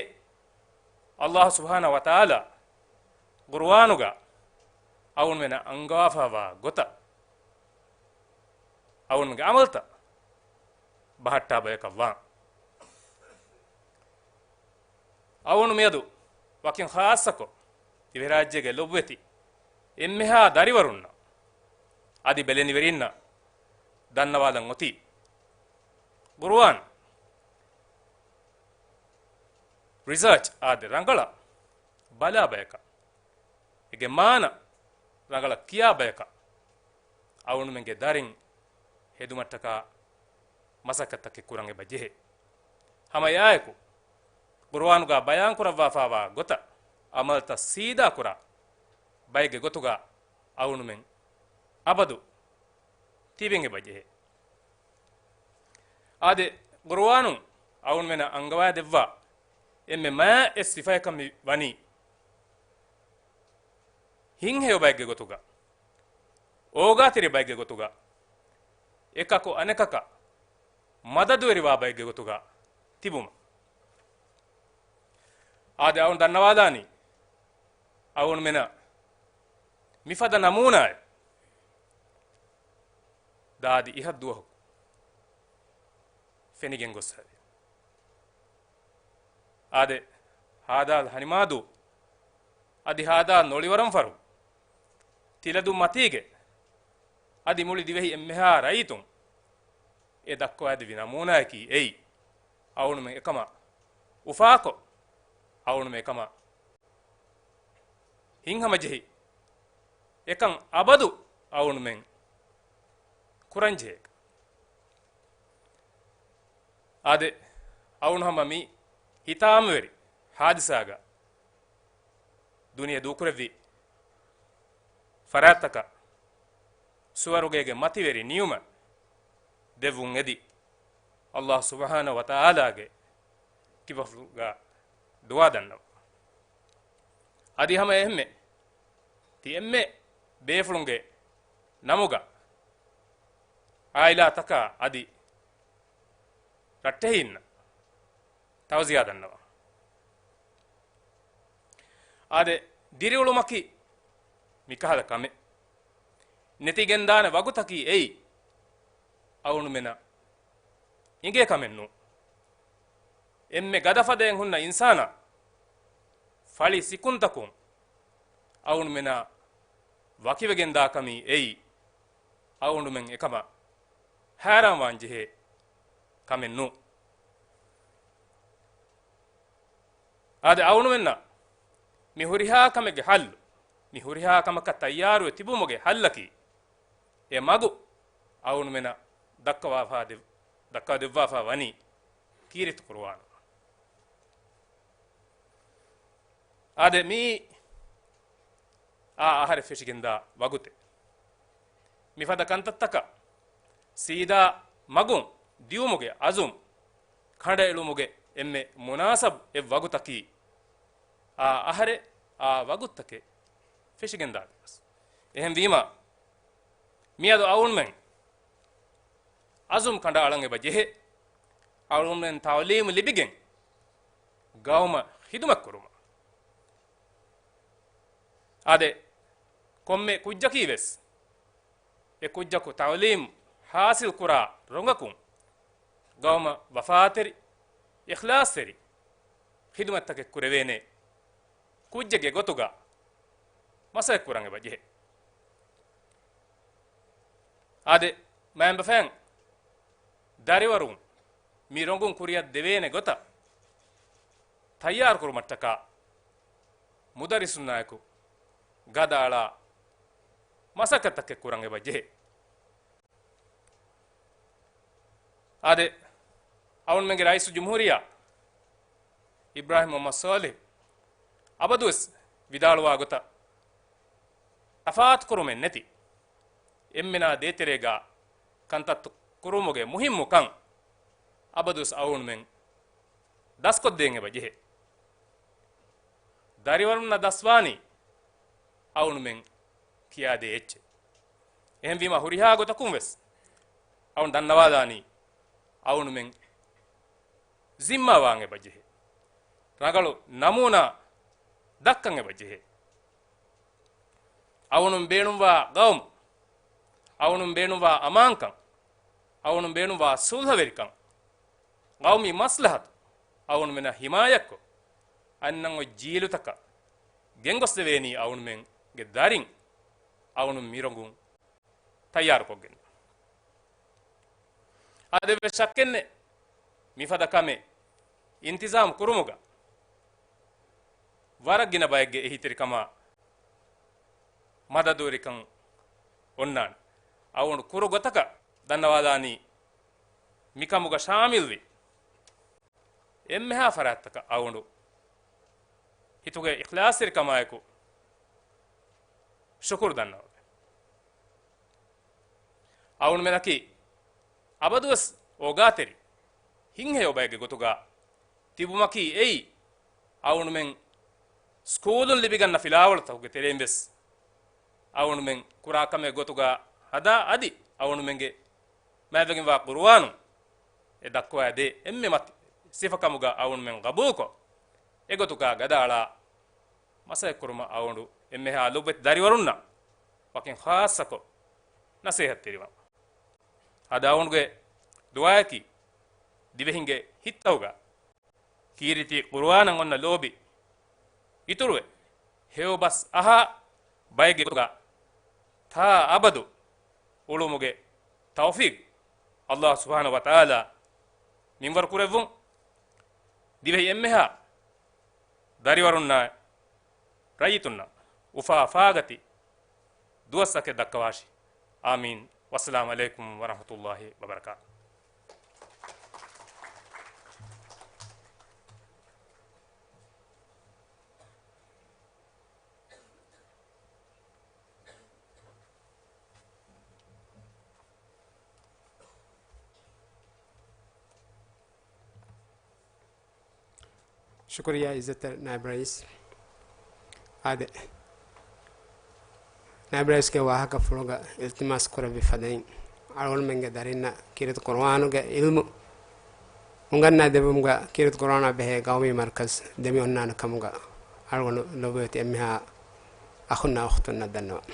ﷲ ސުބްޙާނަހޫ ވަތަޢާލާ ޤުރުއާނުގަ އަޅުގަނޑުމެންނަށް އަންގަވާފައިވާ ގޮތަށް އަޅުގަނޑުމެންގެ އަމަލުތައް ބަހައްޓާ ބަޔަކަށް ވާން. އަޅުގަނޑު މިއަދު ވަކިން ޚާއްޞަކޮށް، ދިވެހިރާއްޖޭގެ ލޮބުވެތި އެންމެހާ ދަރިވަރުންނަށް އަދި ބެލެނިވެރިންނަށް ދަންނަވާލަން އޮތީ، ޤުރުއާން ރިސާޗް އާދެ ރަނގަޅަށް ބަލާ ބަޔަކަށް، އޭގެ މާނަ ރަނގަޅަށް ކިޔާ ބަޔަކަށް، އަޅުގަނޑުމެންގެ ދަރިން ހެދުމަށްޓަކާ މަސައްކަތްތަކެއް ކުރަން އެބަ ޖެހޭ. ހަމަ އެއާއެކު، ޤުރުއާނުގަ ބަޔާން ކުރައްވާފައިވާ ގޮތަށް އަމަލުތައް ސީދާ ކުރާ ބައެއްގެ ގޮތުގަ އަޅުގަނޑުމެން އަބަދު ތިބެން އެބަ ޖެހޭ. އާދެ، ޤުރުއާނުން އަޅުގަނޑުމެންނަށް އަންގަވާދެއްވާ އެންމެ މާތް އެއް ސިފަޔަކަށް މި ވަނީ، ހިތްހެޔޮ ބައެއްގެ ގޮތުގަ، އޯގާތެރި ބައެއްގެ ގޮތުގަ، އެކަކު އަނެކަކަށް މަދަދުވެރިވާ ބައެއްގެ ގޮތުގަ ތިބުމަށް. އާދެ، އަޅުގަނޑު ދަންނަވާލާނީ، އަޅުގަނޑުމެންނަށް މިފަދަ ނަމޫނާއެއް ދާދި އިހަށް ދުވަހަކު ފެނިގެން ގޮސް ހަވި. އާދެ، ހާދާލް ހަނިމާދޫ އަދި ހާދާލް ނޮޅިވަރަންފަރު ތިލަދުން މަތީގެ އަދި މުޅި ދިވެހި އެންމެހާ ރައްޔިތުން އެ ދައްކަވާދެއްވި ނަމޫނާއަކީ އެއީ، އަޅުގަނޑުމެން އެކަމަށް އުފާކޮށް، އަޅުގަނޑުމެން އެކަމަށް ހިތްހަމަޖެހި، އެކަން އަބަދު އަޅުގަނޑުމެން ކުރަންޖެހޭ. އާދެ، އަޅުގަނޑު ހަމަ މި ހިތާމަވެރި ހާދިސާގަ ދުނިޔެ ދޫކުރެއްވި ފަރާތްތަކަށް ސުވަރުގޭގެ މަތިވެރި ނިޢުމަތް ދެއްވުން އެދި، ﷲ ސުބްޙާނަހޫ ވަތަޢާލާގެ ކިބަފުޅުގަ ދުޢާ ދަންނަވަން. އަދި ހަމަ އެހެންމެ ތި އެންމެ ބޭފުޅުންގެ ނަމުގަ ޢާއިލާތަކާ އަދި ރައްޓެހިންނަށް ތަޢުޒިޔާ ދަންނަވަން. އާދެ، ދިރިއުޅުމަކީ މިކަހަލަ ކަމެއް. ނެތިގެންދާނެ ވަގުތަކީ އެއީ އަޅުގަނޑުމެންނަށް އިނގޭ ކަމެއް ނޫން. އެންމެ ގަދަފަދައިން ހުންނަ އިންސާނާ ފަޅި ސިކުންތަކުން އަޅުގަނޑުމެންނާ ވަކިވެގެންދާ ކަމީ އެއީ އަޅުގަނޑުމެން އެކަމަށް ހައިރާންވާން ޖެހޭ ކަމެއް ނޫން. އާދެ، އަޅުގަނޑުމެންނަށް މި ހުރިހާ ކަމެއްގެ ޙައްލު، މި ހުރިހާ ކަމަކަށް ތައްޔާރުވެ ތިބުމުގެ ޙައްލަކީ، އެ މަގު އަޅުގަނޑުމެންނަށް ދައްކަވާފާ ދެ-، ދައްކާ ދެއްވާފާ ވަނީ ކީރިތި ޤުރުއާނު. އާދެ، މިއީ އާ އަހަރެއް ފެށިގެންދާ ވަގުތެއް. މިފަދަ ކަންތައްތަކަށް ސީދާ މަގުން ދިއުމުގެ އަޒުމް ކަނޑައެޅުމުގެ އެންމެ މުނާސަބު އެއް ވަގުތަކީ، އާ އަހަރެއް އާ ވަގުތަކެއް ފެށިގެންދާ ދުވަސް. އެހެންވީމަ، މިއަދު އަޅުގަނޑުމެން އަޒުމް ކަނޑައަޅަން އެބަ ޖެހޭ، އަޅުގަނޑުމެން ތަޢުލީމު ލިބިގެން ގައުމަށް ޚިދުމަތް ކުރުމަށް. އާދެ، ކޮންމެ ކުއްޖަކީ ވެސް އެ ކުއްޖަކު ތަޢުލީމް ޙާޞިލް ކުރާ ރޮނގަކުން ގައުމަށް ވަފާތެރި، އިޚްލާޞްތެރި ޚިދުމަތްތަކެއް ކުރެވޭނެ ކުއްޖެއްގެ ގޮތުގަ މަސައްކަތް ކުރަން އެބަ ޖެހޭ. އާދެ، މައިންބަފައިން ދަރިވަރުން މި ރޮނގުން ކުރިއަށް ދެވޭނެ ގޮތަށް ތައްޔާރު ކުރުމަށްޓަކާ މުދައްރިސުންނާއެކު ގަދައަޅާ މަސައްކަތްތަކެއް ކުރަން އެބަ ޖެހޭ. އާދެ، އަޅުގަނޑުމެންގެ ރައީސުލްޖުމްހޫރިއްޔާ އިބްރާހިމް މުޙައްމަދު ޞާލިޙް އަބަދުވެސް ވިދާޅުވާ ގޮތަށް، ތަފާތުކުރުމެއް ނެތި އެންމެނާ ދޭތެރޭގަ ކަންތައްތައް ކުރުމުގެ މުހިއްމުކަން އަބަދުވެސް އަޅުގަނޑުމެން ދަސްކޮށްދޭން އެބަ ޖެހޭ. ދަރިވަރުންނަށް ދަސްވާނީ އަޅުގަނޑުމެން ކިޔާދޭ އެއްޗެއް. އެހެންވީމަ ހުރިހާ ގޮތަކުން ވެސް އަޅުގަނޑު ދަންނަވާލާނީ އަޅުގަނޑުމެން ޒިންމާވާން އެބަ ޖެހޭ. ރަނގަޅު ނަމޫނާ ދައްކަން އެބަ ޖެހޭ. އަވަނުން ބޭނުންވާ ގައުމު، އަވަނުން ބޭނުންވާ އަމާންކަން، އަވަނުން ބޭނުންވާ ސުލްހަވެރިކަން، ގައުމީ މަސްލަހަތު، އަވަނުމެންނަށް ހިމާޔަތްކޮށް، އަންނަން އޮތް ޖީލުތަކަށް ގެންގޮސްދެވޭނީ އަވަނުމެންގެ ދަރިން، އަވަނު މިރޮނގުން ތައްޔާރުކޮށްގެން. އާދެވެ ޝައްކެއްނެއް، މިފަދަ ކަމެއް އިންތިޒާމް ކުރުމުގަ ވަރަށް ގިނަ ބައެއްގެ އެހީތެރިކަމާ މަދަދުވެރިކަން އޮންނާނެ. އަވަނޑު ކުރު ގޮތަކަށް ދަންނަވާލާނީ މިކަމުގަ ޝާމިލްވި އެންމެހާ ފަރާތްތަކަށް އަވަނޑު ހިތުގެ އިޚްލާޞްތެރިކަމާއެކު ޝުކުރު ދަންނަވަމެ. އަވަނޑުމެންނަކީ އަބަދުވެސް އޯގާތެރި ހިތްހެޔޮ ބައެއްގެ ގޮތުގަ ތިބުމަކީ އެއީ، އަވަނޑުމެން ސްކޫލުން ލިބިގަންނަ ފިލާވަޅުތަކުގެ ތެރެއިން ވެސް އަވަނޑުމެން ކުރާ ކަމެއް ގޮތުގަ ހަދާ، އަދި އަވަނޑުމެންގެ މާތްވެގެންވާ ޤުރުއާނުން އެ ދައްކަވާ ދޭ އެންމެ މަތި ސިފަކަމުގަ އަވަނޑުމެން ގަބޫލުކޮށް، އެގޮތުގަ ގަދައަޅާ މަސައްކަތްކުރުމަށް އަވަނޑު އެންމެހާ ލޮބުވެތި ދަރިވަރުންނަށް ވަކިން ޚާއްޞަކޮށް ނަސޭހަތްތެރިވަން. އަދި އަވަނޑުގެ ދުޢާއަކީ ދިވެހިންގެ ހިތްތަކުގަ ކީރިތި ޤުރުއާނަށް އޮންނަ ލޯބި އިތުރުވެ، ހެޔޮ ބަސް އަހާ ބައެއްގެ ގޮތުގަ ތާ އަބަދު އުޅުމުގެ ތައުފީޤު ﷲ ސުބްޙާނަހޫ ވަތަޢާލާ މިންވަރު ކުރެއްވުން. ދިވެހި އެންމެހާ ދަރިވަރުންނާ ރައްޔިތުންނަށް އުފާ ފާގަތި ދުވަސްތަކެއް ދައްކަވާށި. އާމީން. ވައްސަލާމް ޢަލައިކުމް ވަރަޙްމަތުﷲ ވަބަރަކާތުހު. ޝުކުރިއްޔާ ޢިއްޒަތްތެރި ނާއިބް ރައީސް. އާދެ، ނާއިބް ރައީސްގެ ވާހަކަފުޅުގަ އިލްތިމާސް ކުރެއްވި ފަދައިން، އަޅުގަނޑުމެންގެ ދަރިންނަށް ކީރިތި ޤުރުއާނުގެ ޢިލްމު އުނގަންނާ ދެއްވުމުގަ ކީރިތި ޤުރުއާނާ ބެހޭ ގައުމީ މަރުކަޒް ދެމި އޮންނާނެ ކަމުގަ އަޅުގަނޑު ލޮބުވެތި އެންމެހާ އަޚުންނާ އުޚްތުންނަށް ދަންނަވަން.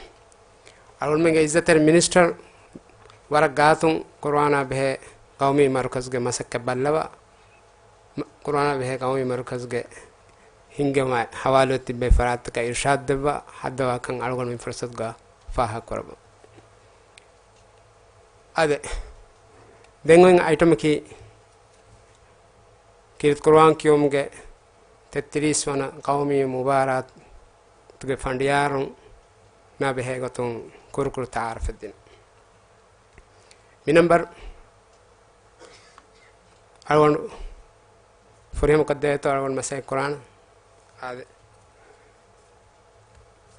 އަޅުގަނޑުމެންގެ ޢިއްޒަތްތެރި މިނިސްޓަރު ވަރަށް ގާތުން ޤުރުއާނާ ބެހޭ ގައުމީ މަރުކަޒުގެ މަސައްކަތް ބައްލަވާ، މަ-، ޤުރުއާނާ ބެހޭ ގައުމީ މަރުކަޒުގެ ހިންގެވުމާއި ޙަވާލުވެ ތިއްބެވި ފަރާތްތަކަށް އިރުޝާދު ދެއްވާ ހައްދަވާކަން އަޅުގަނޑު މި ފުރުޞަތުގަ ފާހަގަކުރައްވަން. އާދެ، ދެން އޮތް އައިޓަމަކީ ކީރިތި ޤުރުއާން ކިޔުމުގެ ތެއްތިރީސް ވަނަ ޤައުމީ މުބާރާތުގެ ފަނޑިޔާރުން ނާ ބެހޭ ގޮތުން ކުރުކުރު ތަޢާރަފެއް ދިނުން. މި ނަމްބަރު އަޅުގަނޑު ފުރިހަމަކޮށްދެވޭތޯ އަޅުގަނޑު މަސައްކަތް ކުރާނަން. އާދެ،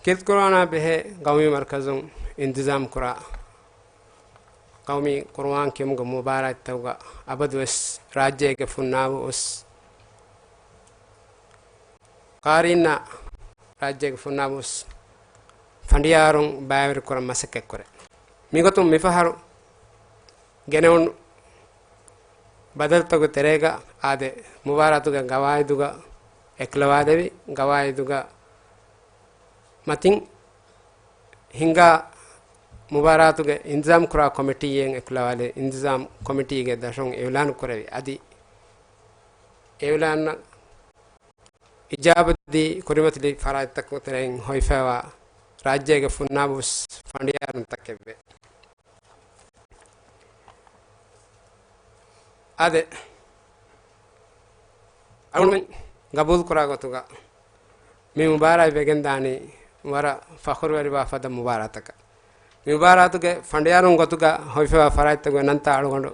ކީރިތި ޤުރުއާނާ ބެހޭ ގައުމީ މަރުކަޒުން އިންތިޒާމް ކުރާ ޤައުމީ ޤުރުއާން ކިޔުމުގެ މުބާރާތްތަކުގަ އަބަދުވެސް ރާއްޖޭގެ ފުންނާބު އުސް ޤާރީންނާ ރާއްޖޭގެ ފުންނާބު އުސް ފަނޑިޔާރުން ބައިވެރިކުރަން މަސައްކަތްކުރޭ. މިގޮތުން މިފަހަރު ގެނެވުނު ބަދަލުތަކުގެ ތެރޭގަ އާދެ، މުބާރާތުގެ ގަވާއިދުގަ އެކުލަވާލެވި، ގަވާއިދުގަ މަތިން ހިންގާ މުބާރާތުގެ އިންތިޒާމް ކުރާ ކޮމިޓީއެއް އެކުލަވާލެވި، އިންތިޒާމް ކޮމިޓީގެ ދަށުން އިޢުލާނު ކުރެވި. އަދި އިޢުލާނަށް އިޖާބަ ދީ ކުރިމަތިލި ފަރާތްތަކުގެ ތެރެއިން ހޮވިފައިވާ ރާއްޖޭގެ ފުންނާބު އުސް ފަނޑިޔާރުންތަކެއްވޭ. އާދެ، އަޅުގަނޑުމެން ގަބޫލުކުރާ ގޮތުގަ މި މުބާރާތް ވެގެންދާނީ ވަރަށް ފަޚުރުވެރިވާ ފަދަ މުބާރާތަކަށް. މި މުބާރާތުގެ ފަނޑިޔާރުން ގޮތުގަ ހޮވިފައިވާ ފަރާތްތަކުގެ ނަންތައް އަޅުގަނޑު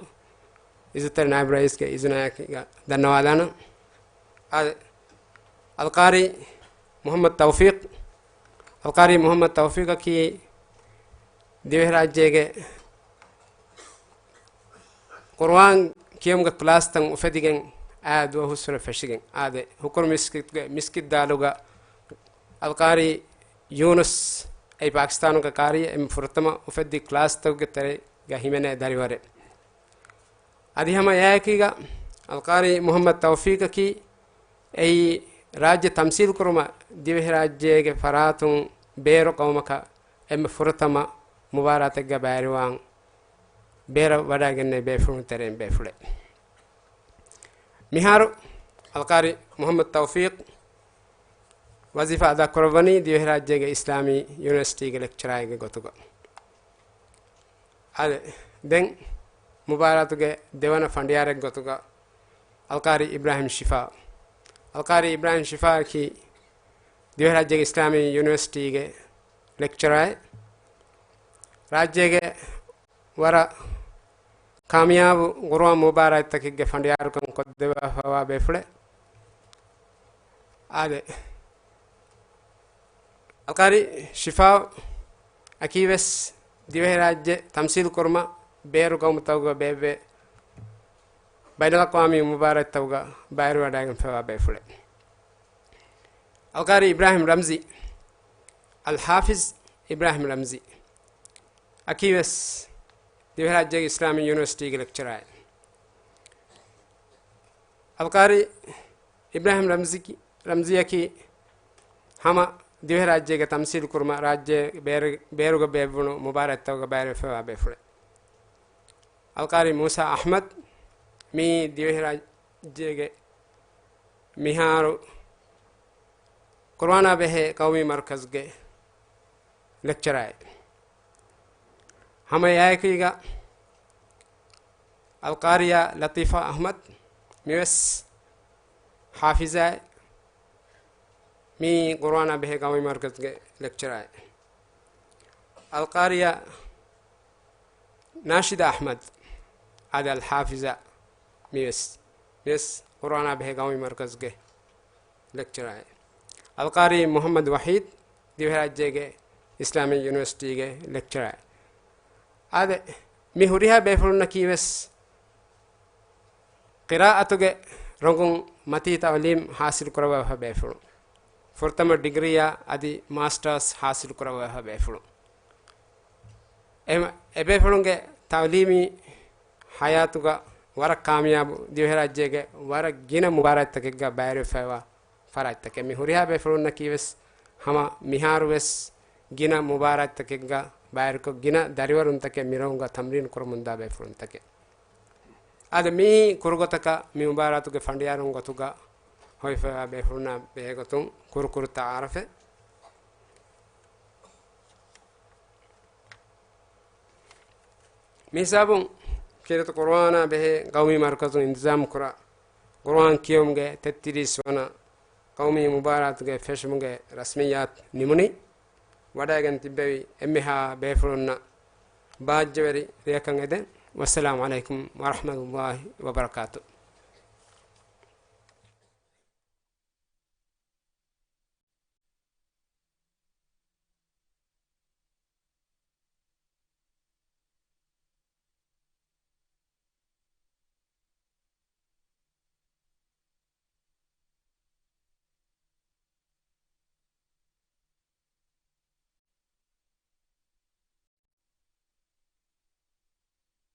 ޢިއްޒަތްތެރި ނާއިބު ރައީސްގެ އިޒުނާއެކީގަ ދަންނަވާލާނަން. އާދެ، އަލްޤާރީ މުޙައްމަދު ތައުފީޤް، އަލްޤާރީ މުޙައްމަދު ތައުފީޤަކީ ދިވެހިރާއްޖޭގެ ޤުރުއާން ކިޔުމުގެ ކްލާސްތައް އުފެދިގެން އާ ދުވަހުއްސުރެ ފެށިގެން އާދެ، ހުކުރު މިސްކިތުގެ މިސްކިތް ދާލުގަ އަލްޤާރީ ޔޫނުސް އެއީ ޕާކިސްތާނުގެ ޤާރީއެއް، އެންމެ ފުރަތަމަ އުފެއްދި ކްލާސްތަކުގެ ތެރޭގަ ހިމެނޭ ދަރިވަރެއް. އަދި ހަމަ އެއާއެކީގަ އަލްޤާރީ މުޙައްމަދު ތައުފީޤަކީ އެއީ ރާއްޖެ ތަމްސީލް ކުރުމަށް ދިވެހިރާއްޖޭގެ ފަރާތުން ބޭރު ޤައުމަކަށް އެންމެ ފުރަތަމަ މުބާރާތެއްގަ ބައިވެރިވާން ބޭރަށް ވަޑައިގެންނެވި ބޭފުޅުން ތެރެއިން ބޭފުޅެއް. މިހާރު އަލްޤާރީ މުޙައްމަދު ތައުފީޤް ވަޒީފާ އަދާކުރައްވަނީ ދިވެހިރާއްޖޭގެ އިސްލާމީ ޔުނިވަރސިޓީގެ ލެކްޗަރާއެއްގެ ގޮތުގަ. އާދެ، ދެން މުބާރާތުގެ ދެވަނަ ފަނޑިޔާރެއް ގޮތުގަ އަލްޤާރީ އިބްރާހިމް ޝިފާ. އަލްޤާރީ އިބްރާހިމް ޝިފާއަކީ ދިވެހިރާއްޖޭގެ އިސްލާމީ ޔުނިވަރސިޓީގެ ލެކްޗަރާއެއް. ރާއްޖޭގެ ވަރަށް ކާމިޔާބު ޤުރުއާން މުބާރާތްތަކެއްގެ ފަނޑިޔާރުކަން ކޮށްދެވާފައިވާ ބޭފުޅެއް. އާދެ، އަލްޤާރީ ޝިފާ އަކީ ވެސް ދިވެހިރާއްޖެ ތަމްސީލު ކުރުމަށް ބޭރު ގައުމުތަކުގަ ބޭއްވޭ ބައިނަލްއަޤްވާމީ މުބާރާތްތަކުގަ ބައިވެރިވަޑައިގެންފައިވާ ބޭފުޅެއް. އަލްޤާރީ އިބްރާހިމް ރަމްޒީ، އަލް ޙާފިޒް އިބްރާހިމް ރަމްޒީ އަކީ ވެސް ދިވެހިރާއްޖޭގެ އިސްލާމީ ޔުނިވަރސިޓީގެ ލެކްޗަރާއެއް. އަލްޤާރީ އިބްރާހިމް ރަމްޒީ، ރަމްޒީއަކީ ހަމަ ދިވެހިރާއްޖޭގެ ތަމްސީލު ކުރުމަށް ރާއްޖޭ ބޭރު-، ބޭރުގަ ބޭއްވުނު މުބާރާތްތަކުގަ ބައިވެރިވެފައިވާ ބޭފުޅެއް. އަލްޤާރީ މޫސާ އަޙްމަދު، މިއީ ދިވެހިރާއްޖޭގެ މިހާރު ޤުރުއާނާ ބެހޭ ޤައުމީ މަރުކަޒުގެ ލެކްޗަރާއެއް. ހަމަ އެއާއެކީގަ އަލްޤާރިޔާ ލަތީފާ އަޙްމަދު، މިވެސް ޙާފިޒާއެއް، މި ޤުރުއާނާ ބެހޭ ޤައުމީ މަރުކަޒުގެ ލެކްޗަރާއެއް. އަލްޤާރިޔާ ނާޝިދާ އަޙްމަދު، އާދެ، އަލް ޙާފިޒާ، މިވެސް، މިވެސް ޤުރުއާނާ ބެހޭ ޤައުމީ މަރުކަޒުގެ ލެކްޗަރާއެއް. އަލްޤާރީ މުޙައްމަދު ވަޙީދު، ދިވެހިރާއްޖޭގެ އިސްލާމީ ޔުނިވަރސިޓީގެ ލެކްޗަރާއެއް. އާދެ، މި ހުރިހާ ބޭފުޅުންނަކީ ވެސް ޤިރާއަތުގެ ރޮނގުން މަތީ ތަޢުލީމް ޙާޞިލު ކުރައްވާފަ ބޭފުޅުން. ފުރަތަމަ ޑިގްރީއާ އަދި މާސްޓާސް ޙާޞިލު ކުރައްވާފަ ބޭފުޅުން. އެ، އެބޭފުޅުންގެ ތަޢުލީމީ ޙަޔާތުގަ ވަރަށް ކާމިޔާބު، ދިވެހިރާއްޖޭގެ ވަރަށް ގިނަ މުބާރާތްތަކެއްގަ ބައިވެރިވެފައިވާ ފަރާތްތަކެއް. މި ހުރިހާ ބޭފުޅުންނަކީ ވެސް ހަމަ މިހާރު ވެސް ގިނަ މުބާރާތްތަކެއްގަ ބައިވެރިކޮށް، ގިނަ ދަރިވަރުންތަކެއް މި ރޮނގުގަ ތަމްރީނު ކުރަމުންދާ ބޭފުޅުންތަކެއް. އާދެ، މިއީ ކުރުގޮތަކަށް މި މުބާރާތުގެ ފަނޑިޔާރުން ގޮތުގަ ހޮވިފައިވާ ބޭފުޅުންނާ ބެހޭގޮތުން ކުރުކުރު ތަޢާރަފެއް. މިހިސާބުން ކީރިތި ޤުރުއާނާ ބެހޭ ޤައުމީ މަރުކަޒުން އިންތިޒާމު ކުރާ ޤުރުއާން ކިޔެވުމުގެ ތެއްތިރީސް ވަނަ ޤައުމީ މުބާރާތުގެ ފެށުމުގެ ރަސްމިއްޔާތު ނިމުނީ. ވަޑައިގެން ތިއްބެވި އެންމެހާ ބޭފުޅުންނަށް ބާއްޖަވެރި ރެއަކަށް އެދެން. ވައްސަލާމު ޢަލައިކުމް ވަރަޙްމަތުﷲި ވަބަރަކާތު.